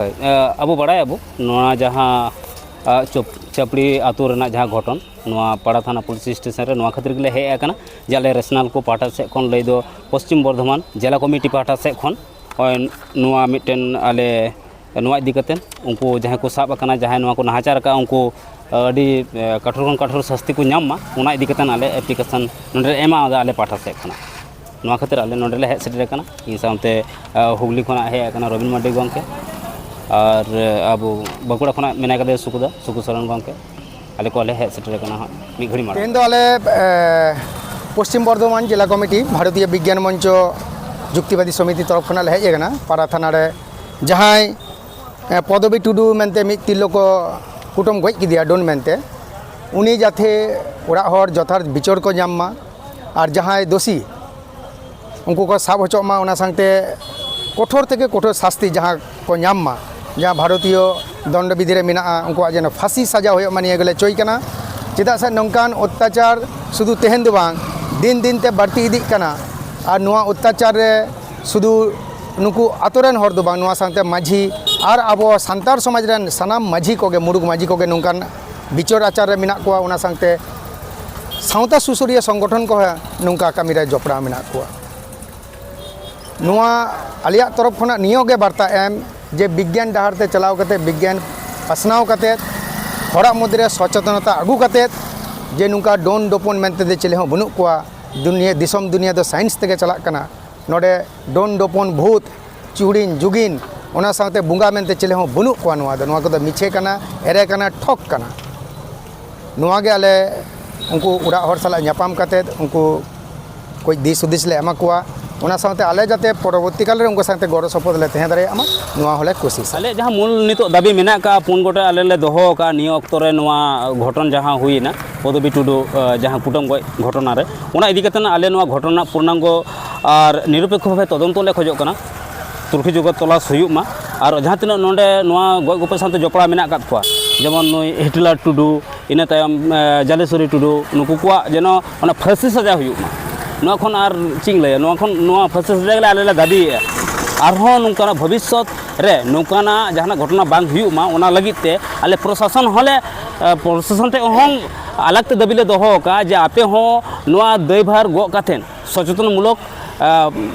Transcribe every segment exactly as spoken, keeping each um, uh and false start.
ᱟᱵᱚ ᱵᱟᱲᱟᱭᱟᱵᱚ ᱱᱚᱣᱟ ᱡᱟᱦᱟᱸ ᱪᱟᱯᱲᱤ ᱟᱹᱛᱩ ᱨᱮᱱᱟᱜ ᱡᱟᱦᱟᱸ ᱜᱷᱚᱴᱚᱱ, ᱱᱚᱣᱟ ᱯᱟᱲᱟ ᱛᱷᱟᱱᱟ ᱯᱩᱞᱤᱥ ᱥᱴᱮᱥᱚᱱ ᱨᱮ ᱱᱚᱣᱟ ᱠᱷᱟᱹᱛᱤᱨ ᱜᱮᱞᱮ ᱦᱮᱡ ᱟᱠᱟᱱᱟ ᱡᱮ ᱟᱞᱮ ᱨᱮᱥᱱᱟᱞ ᱠᱚ ᱯᱟᱦᱴᱟ ᱥᱮᱫ ᱠᱷᱚᱱ ᱞᱟᱹᱭ ᱫᱚ ᱯᱚᱥᱪᱤᱢ ᱵᱚᱨᱫᱷᱚᱢᱟᱱ ᱡᱮᱞᱟ ᱠᱚᱢᱤᱴᱤ ᱯᱟᱦᱴᱟ ᱥᱮᱫ ᱠᱷᱚᱱ ᱱᱚᱣᱟ ᱢᱤᱫᱴᱮᱱ ᱟᱞᱮ ᱱᱚᱣᱟ ᱤᱫᱤ ᱠᱟᱛᱮ ᱩᱱᱠᱩ ᱡᱟᱦᱟᱸᱭ ᱠᱚ ᱥᱟᱵ ᱟᱠᱟᱱᱟ, ᱡᱟᱦᱟᱸᱭ ᱱᱚᱣᱟ ᱠᱚ ᱱᱟᱦᱟᱪᱟᱨ ᱟᱠᱟᱫᱼᱟ, ᱩᱱᱠᱩ ᱟᱹᱰᱤ ᱠᱟᱴᱷᱚᱨ ᱠᱷᱚᱱ ᱠᱟᱴᱷᱚᱨ ᱥᱟᱥᱛᱤ ᱠᱚ ᱧᱟᱢ ᱢᱟ, ᱚᱱᱟ ᱤᱫᱤ ᱠᱟᱛᱮ ᱟᱞᱮ ᱮᱯᱞᱤᱠᱮᱥᱚᱱ ᱱᱚᱰᱮ ᱞᱮ ᱮᱢᱟ ᱟᱞᱮ ᱯᱟᱦᱴᱟ ᱥᱮᱫ ᱠᱷᱚᱱᱟᱜ᱾ ᱱᱚᱣᱟ ᱠᱷᱟᱹᱛᱤᱨ ᱟᱞᱮ ᱱᱚᱰᱮ ᱞᱮ ᱦᱮᱡ ᱥᱮᱴᱮᱨ ᱟᱠᱟᱱᱟ᱾ ᱤᱧ ᱥᱟᱶᱛᱮ ᱦᱩᱜᱽᱞᱤ ᱠᱷᱚᱱᱟᱜ ᱦᱮᱡ ᱟᱠᱟᱱᱟ ᱨᱚᱵᱤᱱ ᱢᱟᱨᱰᱤ ᱜᱚᱢᱠᱮ, ᱟᱨ ᱟᱵᱚ ᱵᱟᱸᱠᱩᱲᱟ ᱠᱷᱚᱱᱟᱜ ᱢᱮᱱᱟᱭ ᱠᱟᱫᱮᱭᱟ ᱥᱩᱠᱩᱫᱟ, ᱥᱩᱠᱩ ᱥᱚᱨᱮᱱ ᱜᱚᱢᱠᱮ᱾ ᱟᱞᱮ ᱠᱚ ᱟᱞᱮ ᱦᱮᱡ ᱥᱮᱴᱮᱨ ᱟᱠᱟᱱᱟ ᱦᱟᱸᱜ ᱢᱤᱫ ᱜᱷᱟᱹᱲᱤ ᱢᱟᱲᱟᱝ᱾ ᱛᱮᱦᱮᱧ ᱫᱚ ᱟᱞᱮ ᱯᱚᱥᱪᱤᱢ ᱵᱚᱨᱫᱷᱚᱢᱟᱱ ᱡᱮᱞᱟ ᱠᱚᱢᱤᱴᱤ ᱵᱷᱟᱨᱚᱛᱤᱭᱚ ᱵᱤᱜᱽᱜᱟᱱ ᱢᱚᱧᱪᱚ ᱡᱩᱠᱛᱤᱵᱟᱫᱤ ᱥᱚᱢᱤᱛᱤ ᱛᱚᱨᱚᱯ ᱠᱷᱚᱱᱟᱜ ᱞᱮ ᱦᱮᱡ ᱟᱠᱟᱱᱟ᱾ ᱯᱟᱲᱟ ᱛᱷᱟᱱᱟ ᱨᱮ ᱡᱟᱦᱟᱸᱭ ᱯᱚᱫᱚᱵᱤ ᱴᱩᱰᱩ ᱢᱮᱱᱛᱮ ᱢᱤᱫ ᱛᱤᱨᱞᱟᱹ ᱠᱚ ᱠᱩᱴᱟᱹᱢ ᱜᱚᱡ ᱠᱮᱫᱮᱭᱟ ᱰᱚᱱ ᱢᱮᱱᱛᱮ, ᱩᱱᱤ ᱡᱟᱛᱮ ᱚᱲᱟᱜ ᱦᱚᱲ ᱡᱚᱛᱷᱟᱛ ᱵᱤᱪᱟᱹᱨ ᱠᱚ ᱧᱟᱢ ᱢᱟ, ᱟᱨ ᱡᱟᱦᱟᱸᱭ ᱫᱳᱥᱤ ᱩᱱᱠᱩ ᱠᱚ ᱥᱟᱵ ᱦᱚᱪᱚᱜ ᱢᱟ, ᱚᱱᱟ ᱥᱟᱶᱛᱮ ᱠᱚᱴᱷᱳᱨ ᱛᱷᱮᱠᱮ ᱠᱚᱴᱷᱳᱨ ᱥᱟᱥᱛᱤ ᱡᱟᱦᱟᱸ ᱠᱚ ᱧᱟᱢ ᱢᱟ, ᱡᱟᱦᱟᱸ ᱵᱷᱟᱨᱚᱛᱤᱭᱚ ᱫᱚᱱᱰᱚ ᱵᱤᱫᱷᱤ ᱨᱮ ᱢᱮᱱᱟᱜᱼᱟ, ᱩᱱᱠᱩᱣᱟᱜ ᱡᱮᱱᱚ ᱯᱷᱟᱸᱥᱤ ᱥᱟᱡᱟ ᱦᱩᱭᱩᱜ ᱢᱟ, ᱱᱤᱭᱟᱹ ᱜᱮᱞᱮ ᱪᱟᱹᱭ ᱠᱟᱱᱟ᱾ ᱪᱮᱫᱟᱜ ᱥᱮ ᱱᱚᱝᱠᱟᱱ ᱚᱛᱛᱟᱪᱟᱨ ᱥᱩᱫᱷᱩ ᱛᱮᱦᱮᱧ ᱫᱚ ᱵᱟᱝ, ᱫᱤᱱ ᱫᱤᱱ ᱛᱮ ᱵᱟᱹᱲᱛᱤ ᱤᱫᱤᱜ ᱠᱟᱱᱟ᱾ ᱟᱨ ᱱᱚᱣᱟ ᱚᱛᱛᱟᱪᱟᱨ ᱨᱮ ᱥᱩᱫᱷᱩ ᱱᱩᱠᱩ ᱟᱛᱳ ᱨᱮᱱ ᱦᱚᱲ ᱫᱚ ᱵᱟᱝ, ᱱᱚᱣᱟ ᱥᱟᱶᱛᱮ ᱢᱟᱹᱡᱷᱤ ᱟᱨ ᱟᱵᱚ ᱥᱟᱱᱛᱟᱲ ᱥᱚᱢᱟᱡᱽ ᱨᱮᱱ ᱥᱟᱱᱟᱢ ᱢᱟᱹᱡᱷᱤ ᱠᱚᱜᱮ, ᱢᱩᱨᱩᱠ ᱢᱟᱹᱡᱷᱤ ᱠᱚᱜᱮ ᱱᱚᱝᱠᱟᱱ ᱵᱤᱪᱟᱹᱨ ᱟᱪᱟᱨ ᱨᱮ ᱢᱮᱱᱟᱜ ᱠᱚᱣᱟ᱾ ᱚᱱᱟ ᱥᱟᱶᱛᱮ ᱥᱟᱶᱛᱟ ᱥᱩᱥᱟᱹᱨᱤᱭᱟᱹ ᱥᱚᱝᱜᱚᱴᱷᱚᱱ ᱠᱚᱦᱚᱸ ᱱᱚᱝᱠᱟ ᱠᱟᱹᱢᱤ ᱨᱮ ᱡᱚᱯᱲᱟᱣ ᱢᱮᱱᱟᱜ ᱠᱚᱣᱟ᱾ ᱱᱚᱣᱟ ᱟᱞᱮᱭᱟᱜ ᱛᱚᱨᱚᱯ ᱠᱷᱚᱱᱟᱜ ᱱᱤᱭᱟᱹ ᱜᱮ ᱵᱟᱨᱛᱟ ᱮᱢ ᱡᱮ ᱵᱤᱜᱽᱜᱟᱱ ᱰᱟᱦᱟᱨ ᱛᱮ ᱪᱟᱞᱟᱣ ᱠᱟᱛᱮ, ᱵᱤᱜᱽᱜᱟᱱ ᱯᱟᱥᱱᱟᱣ ᱠᱟᱛᱮ, ᱦᱚᱲᱟᱜ ᱢᱚᱫᱽᱫᱷᱮ ᱨᱮ ᱥᱚᱪᱮᱛᱚᱱᱚᱛᱟ ᱟᱹᱜᱩ ᱠᱟᱛᱮ, ᱡᱮ ᱱᱚᱝᱠᱟ ᱰᱚᱱ ᱰᱚᱯᱚᱱ ᱢᱮᱱᱛᱮ ᱫᱚ ᱪᱤᱞᱤ ᱦᱚᱸ ᱵᱟᱹᱱᱩᱜ ᱠᱚᱣᱟ, ᱫᱩᱱᱤᱭᱟᱹ, ᱫᱤᱥᱚᱢ ᱫᱩᱱᱤᱭᱟᱹ ᱫᱚ ᱥᱟᱭᱮᱱᱥ ᱛᱮᱜᱮ ᱪᱟᱞᱟᱜ ᱠᱟᱱᱟ᱾ ᱱᱚᱰᱮ ᱰᱚᱱ ᱰᱚᱯᱚᱱ, ᱵᱷᱩᱛ, ᱪᱩᱲᱤᱱ ᱡᱩᱜᱤᱱ, ᱚᱱᱟ ᱥᱟᱶᱛᱮ ᱵᱚᱸᱜᱟ ᱢᱮᱱᱛᱮ ᱪᱤᱞᱤ ᱦᱚᱸ ᱵᱟᱹᱱᱩᱜ ᱠᱚᱣᱟ᱾ ᱱᱚᱣᱟ ᱫᱚ, ᱱᱚᱣᱟ ᱠᱚᱫᱚ ᱢᱤᱪᱷᱟᱹ ᱠᱟᱱᱟ, ᱮᱲᱮ ᱠᱟᱱᱟ, ᱴᱷᱚᱠ ᱠᱟᱱᱟ᱾ ᱱᱚᱣᱟ ᱜᱮ ᱟᱞᱮ ᱩᱱᱠᱩ ᱚᱲᱟᱜ ᱦᱚᱲ ᱥᱟᱞᱟᱜ ᱧᱟᱯᱟᱢ ᱠᱟᱛᱮᱫ ᱩᱱᱠᱩ ᱠᱟᱹᱡ ᱫᱤᱥ ᱦᱩᱫᱤᱥ ᱞᱮ ᱮᱢᱟ ᱠᱚᱣᱟ᱾ ᱚᱱᱟ ᱥᱟᱶᱛᱮ ᱟᱞᱮ ᱡᱟᱛᱮ ᱯᱚᱨᱚᱵᱚᱨᱛᱤ ᱠᱟᱞ ᱨᱮ ᱩᱱᱠᱩ ᱥᱟᱶᱛᱮ ᱜᱚᱲᱚ ᱥᱚᱯᱚᱦᱚᱫ ᱞᱮ ᱛᱟᱦᱮᱸ ᱫᱟᱲᱮᱭᱟᱜ ᱢᱟ, ᱱᱚᱣᱟ ᱦᱚᱸᱞᱮ ᱠᱩᱥᱤᱥᱟ᱾ ᱟᱞᱮᱭᱟᱜ ᱡᱟᱦᱟᱸ ᱢᱩᱞ ᱱᱤᱛᱚᱜ ᱫᱟᱹᱵᱤ ᱢᱮᱱᱟᱜ ᱟᱠᱟᱫᱼᱟ, ᱯᱩᱱ ᱜᱚᱴᱮᱡ ᱟᱞᱮ ᱞᱮ ᱫᱚᱦᱚ ᱟᱠᱟᱫᱼᱟ ᱱᱤᱭᱟᱹ ᱚᱠᱛᱚ ᱨᱮ ᱱᱚᱣᱟ ᱜᱷᱚᱴᱚᱱ ᱡᱟᱦᱟᱸ ᱦᱩᱭᱮᱱᱟ, ᱯᱚᱫᱚᱵᱤ ᱴᱩᱰᱩ, ᱟᱸ, ᱡᱟᱦᱟᱸ ᱠᱩᱴᱟᱹᱢ ᱜᱚᱡ ᱜᱷᱚᱴᱚᱱᱟ ᱨᱮ, ᱚᱱᱟ ᱤᱫᱤ ᱠᱟᱛᱮ ᱟᱞᱮ ᱱᱚᱣᱟ ᱜᱷᱚᱴᱚᱱ ᱨᱮᱱᱟᱜ ᱯᱩᱨᱱᱟᱝᱜᱚ ᱟᱨ ᱱᱤᱨᱚᱯᱮᱠᱠᱷᱚ ᱵᱷᱟᱵᱮ ᱛᱚᱫᱚᱱᱛᱚ ᱞᱮ ᱠᱷᱚᱡᱚᱜ ᱠᱟᱱᱟ᱾ ᱛᱩᱨᱠᱷᱤ ᱡᱚᱜᱚᱛ ᱛᱚᱞᱟᱥ ᱦᱩᱭᱩᱜ ᱢᱟ᱾ ᱟᱨ ᱡᱟᱦᱟᱸ ᱛᱤᱱᱟᱹᱜ ᱱᱚᱰᱮ ᱱᱚᱣᱟ ᱜᱚᱡ ᱜᱚᱯᱚᱡ ᱥᱟᱶᱛᱮ ᱡᱚᱯᱲᱟᱣ ᱢᱮᱱᱟᱜ ᱟᱠᱟᱫ ᱠᱚᱣᱟ, ᱡᱮᱢᱚᱱ ᱱᱩᱭ ᱦᱤᱴᱞᱟᱨ ᱴᱩᱰᱩ, ᱤᱱᱟᱹ ᱛᱟᱭᱚᱢ, ᱮ, ᱡᱟᱞᱮᱥᱣᱚᱨᱤ ᱴᱩᱰᱩ, ᱱᱩᱠᱩ ᱠᱚᱣᱟᱜ ᱡᱮᱱᱚ ᱚᱱᱟ ᱯᱷᱟᱹᱥᱤ ᱥᱟᱡᱟ ᱦᱩᱭᱩᱜ ᱢᱟ᱾ ᱱᱚᱣᱟ ᱠᱷᱚᱱ ᱟᱨ ᱪᱮᱫ ᱤᱧ ᱞᱟᱹᱭᱟ, ᱱᱚᱣᱟ ᱠᱷᱚᱱ, ᱱᱚᱣᱟ ᱯᱷᱟᱹᱥᱤ ᱥᱟᱡᱟ ᱜᱮᱞᱮ ᱟᱞᱮ ᱞᱮ ᱫᱟᱹᱵᱤᱭᱮᱫᱼᱟ᱾ ᱟᱨᱦᱚᱸ ᱱᱚᱝᱠᱟᱱᱟᱜ ᱵᱷᱚᱵᱤᱥᱥᱚᱛ ᱨᱮ ᱱᱚᱝᱠᱟᱱᱟᱜ ᱡᱟᱦᱟᱱᱟᱜ ᱜᱷᱚᱴᱚᱱᱟ ᱵᱟᱝ ᱦᱩᱭᱩᱜ ᱢᱟ, ᱚᱱᱟ ᱞᱟᱹᱜᱤᱫ ᱛᱮ ᱟᱞᱮ ᱯᱨᱚᱥᱟᱥᱚᱱ ᱦᱚᱸᱞᱮ, ᱯᱨᱚᱥᱟᱥᱚᱱ ᱴᱷᱮᱱ ᱦᱚᱸ ᱟᱞᱟᱜᱽ ᱛᱮ ᱫᱟᱹᱵᱤ ᱞᱮ ᱫᱚᱦᱚ ᱟᱠᱟᱫᱼᱟ ᱡᱮ ᱟᱯᱮ ᱦᱚᱸ ᱱᱚᱣᱟ ᱫᱟᱹᱭᱵᱷᱟᱨ ᱜᱚᱜ ᱠᱟᱛᱮᱫ ᱥᱚᱪᱮᱛᱚᱱ ᱢᱩᱞᱚᱠ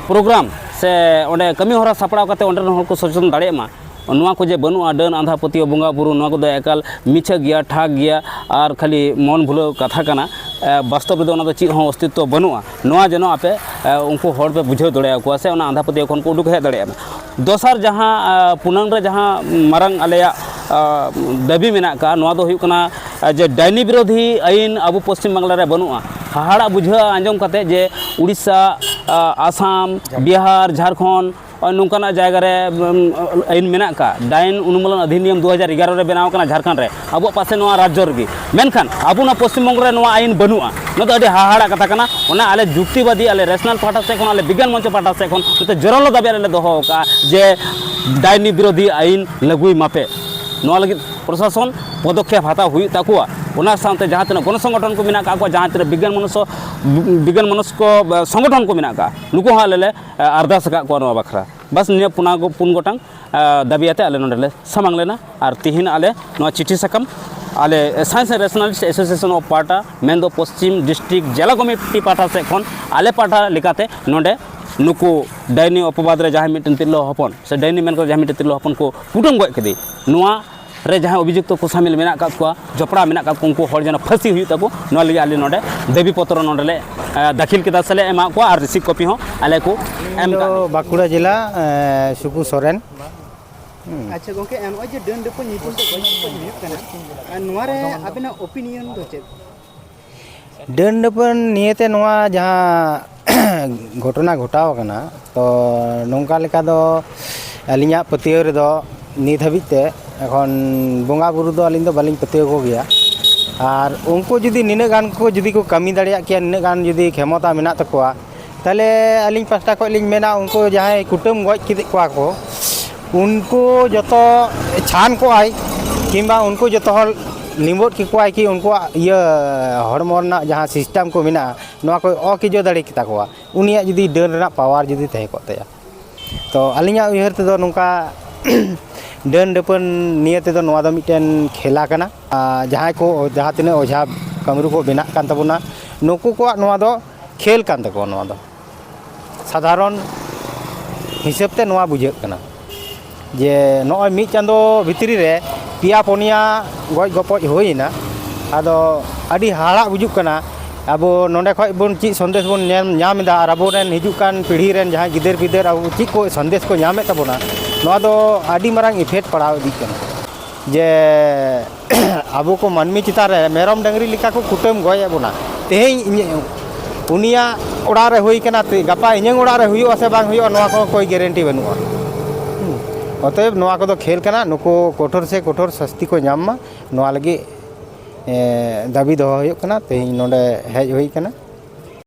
ᱯᱨᱳᱜᱨᱟᱢ ᱥᱮ ᱚᱸᱰᱮ ᱠᱟᱹᱢᱤ ᱦᱚᱨᱟ ᱥᱟᱯᱲᱟᱣ ᱠᱟᱛᱮᱫ ᱚᱸᱰᱮ ᱨᱮᱱ ᱦᱚᱲ ᱠᱚ ᱥᱚᱪᱮᱛᱚᱱ ᱫᱟᱲᱮᱭᱟᱜ ᱢᱟ᱾ ᱱᱚᱣᱟ ᱠᱚ ᱡᱮ ᱵᱟᱹᱱᱩᱜᱼᱟ, ᱰᱟᱹᱱ ᱟᱸᱫᱷᱟ ᱯᱟᱹᱛᱭᱟᱹᱣ, ᱵᱚᱸᱜᱟ ᱵᱩᱨᱩ, ᱱᱚᱣᱟ ᱠᱚᱫᱚ ᱮᱠᱟᱞ ᱢᱤᱪᱷᱟᱹ ᱜᱮᱭᱟ, ᱴᱷᱟᱠ ᱜᱮᱭᱟ ᱟᱨ ᱠᱷᱟᱹᱞᱤ ᱢᱚᱱ ᱵᱷᱩᱞᱟᱹᱣ ᱠᱟᱛᱷᱟ ᱠᱟᱱᱟ᱾ ᱵᱟᱥᱛᱚᱵ ᱨᱮᱫᱚ ᱚᱱᱟ ᱫᱚ ᱪᱮᱫ ᱦᱚᱸ ᱚᱥᱛᱤᱛᱛᱚ ᱵᱟᱹᱱᱩᱜᱼᱟ᱾ ᱱᱚᱣᱟ ᱡᱮᱱᱚ ᱟᱯᱮ ᱩᱱᱠᱩ ᱦᱚᱲ ᱯᱮ ᱵᱩᱡᱷᱟᱹᱣ ᱫᱟᱲᱮᱭᱟᱠᱚᱣᱟ ᱥᱮ ᱚᱱᱟ ᱟᱸᱫᱷᱟ ᱯᱟᱹᱛᱭᱟᱹᱣ ᱠᱷᱚᱱ ᱠᱚ ᱩᱰᱩᱠ ᱦᱮᱡ ᱫᱟᱲᱮᱭᱟᱜ ᱢᱟ᱾ ᱫᱚᱥᱟᱨ ᱡᱟᱦᱟᱸ ᱯᱩᱱᱟᱹᱝ ᱨᱮ ᱡᱟᱦᱟᱸ ᱢᱟᱨᱟᱝ ᱟᱞᱮᱭᱟᱜ ᱫᱟᱹᱵᱤ ᱢᱮᱱᱟᱜ ᱟᱠᱟᱫ, ᱱᱚᱣᱟ ᱫᱚ ᱦᱩᱭᱩᱜ ᱠᱟᱱᱟ ᱡᱮ ᱰᱟᱹᱱᱤ ᱵᱤᱨᱳᱫᱷᱤ ᱟᱹᱭᱤᱱ ᱟᱵᱚ ᱯᱚᱥᱪᱤᱢ ᱵᱟᱝᱞᱟ ᱨᱮ ᱵᱟᱹᱱᱩᱜᱼᱟ᱾ ᱦᱟᱦᱟᱲᱟᱜ ᱵᱩᱡᱷᱟᱹᱜᱼᱟ ᱟᱸᱡᱚᱢ ᱠᱟᱛᱮ ᱡᱮ ᱩᱲᱤᱥᱥᱟ, ᱟᱥᱟᱢ, ᱵᱤᱦᱟᱨ, ᱡᱷᱟᱲᱠᱷᱚᱸᱰ, ᱱᱚᱝᱠᱟᱱᱟᱜ ᱡᱟᱭᱜᱟ ᱨᱮ ᱟᱹᱭᱤᱱ ᱢᱮᱱᱟᱜ ᱟᱠᱟᱫ᱾ ᱰᱟᱭᱤᱱ ᱩᱱᱢᱩᱞᱚᱱ ᱚᱫᱷᱤᱱᱤᱭᱚᱢ ᱫᱩ ᱦᱟᱡᱟᱨ ᱮᱜᱟᱨᱚ ᱨᱮ ᱵᱮᱱᱟᱣ ᱟᱠᱟᱱᱟ ᱡᱷᱟᱲᱠᱷᱚᱸᱰ ᱨᱮ, ᱟᱵᱚᱣᱟᱜ ᱯᱟᱥᱮ ᱱᱚᱣᱟ ᱨᱟᱡᱽᱡᱚ ᱨᱮᱜᱮ᱾ ᱢᱮᱱᱠᱷᱟᱱ ᱟᱵᱚ ᱱᱚᱣᱟ ᱯᱚᱥᱪᱤᱢ ᱵᱚᱝᱜᱚ ᱨᱮ ᱱᱚᱣᱟ ᱟᱹᱭᱤᱱ ᱵᱟᱹᱱᱩᱜᱼᱟ᱾ ᱱᱚᱣᱟ ᱫᱚ ᱟᱹᱰᱤ ᱦᱟᱦᱟᱲᱟᱜ ᱠᱟᱛᱷᱟ ᱠᱟᱱᱟ᱾ ᱚᱱᱟ ᱟᱞᱮ ᱡᱩᱠᱛᱤᱵᱟᱫᱤ, ᱟᱞᱮ ᱨᱮᱥᱱᱟᱞ ᱯᱟᱦᱴᱟ ᱥᱮᱫ ᱠᱷᱚᱱ, ᱟᱞᱮ ᱵᱤᱜᱽᱜᱟᱱ ᱢᱚᱧᱪᱚ ᱯᱟᱦᱴᱟ ᱥᱮᱫ ᱠᱷᱚᱱ ᱢᱤᱫᱴᱮᱱ ᱡᱳᱨᱟᱞᱳ ᱫᱟᱵᱤ ᱟᱞᱮ ᱞᱮ ᱫᱚᱦᱚ ᱟᱠᱟᱫᱼᱟ ᱡᱮ ᱰᱟᱭᱱᱤ ᱵᱤᱨᱳᱫᱷᱤ ᱟᱹᱭᱤᱱ ᱞᱟᱹᱜᱩᱭ ᱢᱟᱯᱮ᱾ ᱱᱚᱣᱟ ᱞᱟᱹᱜᱤᱫ ᱯᱨᱚᱥᱟᱥᱚᱱ ᱯᱚᱫᱚᱠᱷᱮᱯ ᱦᱟᱛᱟᱣ ᱦᱩᱭᱩᱜ ᱛᱟᱠᱚᱣᱟ᱾ ᱚᱱᱟ ᱥᱟᱶᱛᱮ ᱡᱟᱦᱟᱸ ᱛᱤᱱᱟᱹᱜ ᱜᱚᱱᱚ ᱥᱚᱝᱜᱚᱴᱷᱚᱱ ᱠᱚ ᱢᱮᱱᱟᱜ ᱟᱠᱟᱫ ᱠᱚᱣᱟ, ᱡᱟᱦᱟᱸ ᱛᱤᱱᱟᱹᱜ ᱵᱤᱜᱽᱜᱟᱱ ᱢᱚᱱᱚᱥᱠᱚ, ᱵᱤᱜᱽᱜᱟᱱ ᱢᱚᱱᱚᱥᱠᱚ ᱥᱚᱝᱜᱚᱴᱷᱚᱱ ᱠᱚ ᱢᱮᱱᱟᱜ ᱟᱠᱟᱫ, ᱱᱩᱠᱩ ᱦᱚᱸ ᱟᱞᱮ ᱞᱮ ᱟᱨᱫᱟᱥ ᱟᱠᱟᱫ ᱠᱚᱣᱟ ᱱᱚᱣᱟ ᱵᱟᱠᱷᱨᱟ᱾ ᱵᱟᱥ ᱱᱤᱭᱟᱹ ᱯᱩᱱᱟ-, ᱯᱩᱱ ᱜᱚᱴᱟᱝ ᱫᱟᱹᱵᱤ ᱟᱛᱮ ᱟᱞᱮ ᱱᱚᱰᱮ ᱞᱮ ᱥᱟᱢᱟᱝ ᱞᱮᱱᱟ᱾ ᱟᱨ ᱛᱤᱦᱤᱧ ᱟᱞᱮ ᱱᱚᱣᱟ ᱪᱤᱴᱷᱤ ᱥᱟᱠᱟᱢ ᱟᱞᱮ Science and Rationalist Association of ᱯᱟᱦᱴᱟ, ᱢᱮᱱᱫᱚ ᱯᱚᱥᱪᱤᱢ ᱰᱤᱥᱴᱨᱤᱠᱴ ᱡᱮᱞᱟ ᱠᱚᱢᱤᱴᱤ ᱯᱟᱦᱴᱟ ᱥᱮᱫ ᱠᱷᱚᱱ ᱟᱞᱮ ᱯᱟᱦᱴᱟ ᱞᱮᱠᱟᱛᱮ ᱱᱚᱰᱮ ᱱᱩᱠᱩ ᱰᱟᱭᱱᱤ ᱚᱯᱚᱵᱟᱫ ᱨᱮ ᱡᱟᱦᱟᱸᱭ ᱢᱤᱫᱴᱮᱱ ᱛᱤᱨᱞᱟᱹ ᱦᱚᱯᱚᱱ ᱥᱮ ᱰᱟᱭᱱᱤ ᱢᱮᱱ ᱠᱟᱛᱮ ᱡᱟᱦᱟᱸᱭ ᱢᱤᱫᱴᱮᱱ ᱛᱤᱨᱞᱟᱹ ᱦᱚᱯᱚᱱ ᱠᱚ ᱠᱩᱴᱟᱹᱢ ᱜᱚᱡ ᱠᱮᱫᱮ, ᱱᱚᱣᱟ ᱨᱮ ᱡᱟᱦᱟᱸᱭ ᱚᱵᱷᱤᱡᱩᱠᱛᱚ ᱠᱚ ᱥᱟᱢᱤᱞ ᱢᱮᱱᱟᱜ ᱟᱠᱟᱫ ᱠᱚᱣᱟ, ᱡᱚᱯᱲᱟᱣ ᱢᱮᱱᱟᱜ ᱟᱠᱟᱫ ᱠᱚᱣᱟ, ᱩᱱᱠᱩ ᱦᱚᱲ ᱡᱮᱱᱚ ᱯᱷᱟᱹᱥᱤ ᱦᱩᱭᱩᱜ ᱛᱟᱠᱚ, ᱱᱚᱣᱟ ᱞᱟᱹᱜᱤᱫ ᱟᱞᱮ ᱱᱚᱰᱮ ᱫᱟᱹᱵᱤ ᱯᱚᱛᱨᱚ ᱱᱚᱰᱮ ᱞᱮ ᱫᱟᱹᱠᱷᱤᱞ ᱠᱮᱫᱟ ᱥᱮ ᱞᱮ ᱮᱢᱟᱜ ᱠᱚᱣᱟ ᱟᱨ ᱨᱤᱥᱤᱵᱷ ᱠᱚᱯᱤ ᱦᱚᱸ ᱟᱞᱮ ᱠᱚ ᱮᱢ ᱤᱧ ᱫᱚ ᱠᱟᱜ ᱞᱮᱭᱟ᱾ ᱵᱟᱸᱠᱩᱲᱟ ᱡᱮᱞᱟ, ᱮ, ᱥᱩᱠᱩ ᱥᱚᱨᱮᱱ᱾ ᱦᱩᱸ᱾ ᱟᱪᱪᱷᱟ ᱜᱚᱝᱠᱮ, ᱱᱚᱜᱼᱚᱭ ᱡᱮ ᱰᱟᱹᱱ ᱰᱟᱹᱯᱟᱹᱱ ᱧᱩᱛᱩᱢ ᱛᱮ ᱜᱚᱡ ᱜᱚᱯᱚᱡ ᱦᱩᱭᱩᱜ ᱠᱟᱱᱟ, ᱟᱨ ᱱᱚᱣᱟ ᱨᱮ ᱟᱵᱮᱱᱟᱜ ᱚᱯᱤᱱᱤᱭᱚᱱ ᱫᱚ ᱪᱮᱫ? ᱰᱟᱹᱱ ᱰᱟᱹᱯᱟᱹᱱ ᱱᱤᱭᱮᱛᱮ ᱱᱚᱣᱟ ᱡᱟᱦᱟᱸ ᱜᱷᱚᱴᱚᱱᱟ ᱜᱷᱚᱴᱟᱣ ᱟᱠᱟᱱᱟ, ᱛᱚ ᱱᱚᱝᱠᱟ ᱞᱮᱠᱟ ᱫᱚ ᱟᱹᱞᱤᱧᱟᱜ ᱯᱟᱹᱛᱭᱟᱹᱣ ᱨᱮᱫᱚ ᱱᱤᱛ ᱦᱟᱹᱵᱤᱡ ᱛᱮ ᱮᱠᱷᱚᱱ ᱵᱚᱸᱜᱟ ᱵᱩᱨᱩ ᱫᱚ ᱟᱹᱞᱤᱧ ᱫᱚ ᱵᱟᱹᱞᱤᱧ ᱯᱟᱹᱛᱭᱟᱹᱣ ᱠᱚ ᱜᱮᱭᱟ᱾ ᱟᱨ ᱩᱱᱠᱩ ᱡᱩᱫᱤ ᱱᱤᱱᱟᱹᱜ ᱜᱟᱱ ᱠᱚ ᱡᱩᱫᱤ ᱠᱚ ᱠᱟᱹᱢᱤ ᱫᱟᱲᱮᱭᱟᱜ ᱠᱮᱭᱟ, ᱱᱤᱱᱟᱹᱜ ᱜᱟᱱ ᱡᱩᱫᱤ ᱠᱷᱮᱢᱚᱛᱟ ᱢᱮᱱᱟᱜ ᱛᱟᱠᱚᱣᱟ, ᱛᱟᱦᱚᱞᱮ ᱟᱹᱞᱤᱧ ᱯᱟᱥᱴᱟ ᱠᱷᱚᱱ ᱞᱤᱧ ᱢᱮᱱᱟ, ᱩᱱᱠᱩ ᱡᱟᱦᱟᱸᱭ ᱠᱩᱴᱟᱹᱢ ᱜᱚᱡ ᱠᱮᱫ ᱠᱚᱣᱟ ᱠᱚ, ᱩᱱᱠᱩ ᱡᱚᱛᱚ ᱪᱷᱟᱱ ᱠᱚᱜᱼᱟᱭ, ᱠᱤᱝᱵᱟ ᱩᱱᱠᱩ ᱡᱚᱛᱚ ᱦᱚᱲ ᱞᱤᱸᱵᱚᱫ ᱠᱮᱠᱚᱣᱟᱭ ᱠᱤ ᱩᱱᱠᱩᱣᱟᱜ ᱤᱭᱟᱹ ᱦᱚᱲᱢᱚ ᱨᱮᱱᱟᱜ ᱡᱟᱦᱟᱸ ᱥᱤᱥᱴᱮᱢ ᱠᱚ ᱢᱮᱱᱟᱜᱼᱟ, ᱱᱚᱣᱟ ᱠᱚ ᱚᱠᱤᱡᱚ ᱫᱟᱲᱮ ᱠᱮᱛᱟ ᱠᱚᱣᱟ, ᱩᱱᱤᱭᱟᱜ ᱡᱩᱫᱤ ᱰᱟᱹᱱ ᱨᱮᱱᱟᱜ ᱯᱟᱣᱟᱨ ᱡᱩᱫᱤ ᱛᱟᱦᱮᱸ ᱠᱚᱜ ᱛᱟᱭᱟ᱾ ᱛᱚ ᱟᱹᱞᱤᱧᱟᱜ ᱩᱭᱦᱟᱹᱨ ᱛᱮᱫᱚ ᱱᱚᱝᱠᱟ, ᱰᱟᱹᱱ ᱰᱟᱹᱯᱟᱹᱱ ᱱᱤᱭᱟᱹ ᱛᱮᱫᱚ ᱱᱚᱣᱟ ᱫᱚ ᱢᱤᱫᱴᱮᱱ ᱠᱷᱮᱞᱟ ᱠᱟᱱᱟ᱾ ᱟᱨ ᱡᱟᱦᱟᱸᱭ ᱠᱚ, ᱡᱟᱦᱟᱸ ᱛᱤᱱᱟᱹᱜ ᱚᱡᱷᱟ ᱠᱟᱹᱢᱨᱩ ᱠᱚ ᱵᱮᱱᱟᱜ ᱠᱟᱱ ᱛᱟᱵᱚᱱᱟ, ᱱᱩᱠᱩ ᱠᱚᱣᱟᱜ ᱱᱚᱣᱟ ᱫᱚ ᱠᱷᱮᱞ ᱠᱟᱱ ᱛᱟᱠᱚᱣᱟ᱾ ᱱᱚᱣᱟ ᱫᱚ ᱥᱟᱫᱷᱟᱨᱚᱱ ᱦᱤᱥᱟᱹᱵ ᱛᱮ ᱱᱚᱣᱟ ᱵᱩᱡᱷᱟᱹᱜ ᱠᱟᱱᱟ ᱡᱮ ᱱᱚᱜᱼᱚᱭ ᱢᱤᱫ ᱪᱟᱸᱫᱚ ᱵᱷᱤᱛᱨᱤ ᱨᱮ ᱯᱮᱭᱟ ᱯᱩᱱᱭᱟ ᱜᱚᱡ ᱜᱚᱯᱚᱡ ᱦᱩᱭᱮᱱᱟ᱾ ᱟᱫᱚ ᱟᱹᱰᱤ ᱦᱟᱦᱟᱲᱟᱜ ᱵᱩᱡᱩᱜ ᱠᱟᱱᱟ᱾ ᱟᱵᱚ ᱱᱚᱰᱮ ᱠᱷᱚᱡ ᱵᱚᱱ ᱪᱮᱫ ᱥᱚᱱᱫᱮᱥ ᱵᱚᱱ ᱧᱟᱢ, ᱧᱟᱢ ᱮᱫᱟ, ᱟᱨ ᱟᱵᱚᱨᱮᱱ ᱦᱤᱡᱩᱜ ᱠᱟᱱ ᱯᱤᱲᱦᱤ ᱨᱮᱱ ᱡᱟᱦᱟᱸᱭ ᱜᱤᱫᱟᱹᱨ ᱯᱤᱫᱟᱹᱨ ᱟᱵᱚ ᱪᱮᱫ ᱠᱚ ᱥᱚᱱᱫᱮᱥ ᱠᱚ ᱧᱟᱢᱮᱫ ᱛᱟᱵᱚᱱᱟ, ᱱᱚᱣᱟ ᱫᱚ ᱟᱹᱰᱤ ᱢᱟᱨᱟᱝ ᱤᱯᱷᱮᱠᱴ ᱯᱟᱲᱟᱣ ᱤᱫᱤᱜ ᱠᱟᱱᱟ᱾ ᱡᱮ ᱟᱵᱚ ᱠᱚ ᱢᱟᱹᱱᱢᱤ ᱪᱮᱛᱟᱱ ᱨᱮ ᱢᱮᱨᱚᱢ ᱰᱟᱹᱝᱨᱤ ᱞᱮᱠᱟ ᱠᱚ ᱠᱩᱴᱟᱹᱢ ᱜᱚᱡ ᱮᱫ ᱵᱚᱱᱟ᱾ ᱛᱮᱦᱮᱧ ᱤᱧ, ᱩᱱᱤᱭᱟᱜ ᱚᱲᱟᱜ ᱨᱮ ᱦᱩᱭ ᱠᱟᱱᱟ, ᱛᱮ ᱜᱟᱯᱟ ᱤᱧᱟᱹᱝ ᱚᱲᱟᱜ ᱨᱮ ᱦᱩᱭᱩᱜᱼᱟ ᱥᱮ ᱵᱟᱝ ᱦᱩᱭᱩᱜᱼᱟ, ᱱᱚᱣᱟ ᱠᱚ ᱠᱳᱭ ᱜᱮᱨᱮᱱᱴᱤ ᱵᱟᱹᱱᱩᱜᱼᱟ᱾ ᱦᱩᱸ᱾ ᱚᱛᱚᱮᱵ ᱱᱚᱣᱟ ᱠᱚᱫᱚ ᱠᱷᱮᱞ ᱠᱟᱱᱟ, ᱱᱩᱠᱩ ᱠᱚᱴᱷᱳᱨ ᱥᱮ ᱠᱚᱴᱷᱳᱨ ᱥᱟᱥᱛᱤ ᱠᱚ ᱧᱟᱢ ᱢᱟ, ᱱᱚᱣᱟ ᱞᱟᱹᱜᱤᱫ, ᱮ, ᱫᱟᱹᱵᱤ ᱫᱚᱦᱚ ᱦᱩᱭᱩᱜ ᱠᱟᱱᱟ, ᱛᱮᱦᱮᱧ ᱱᱚᱰᱮ ᱦᱮᱡ ᱦᱩᱭ ᱠᱟᱱᱟ᱾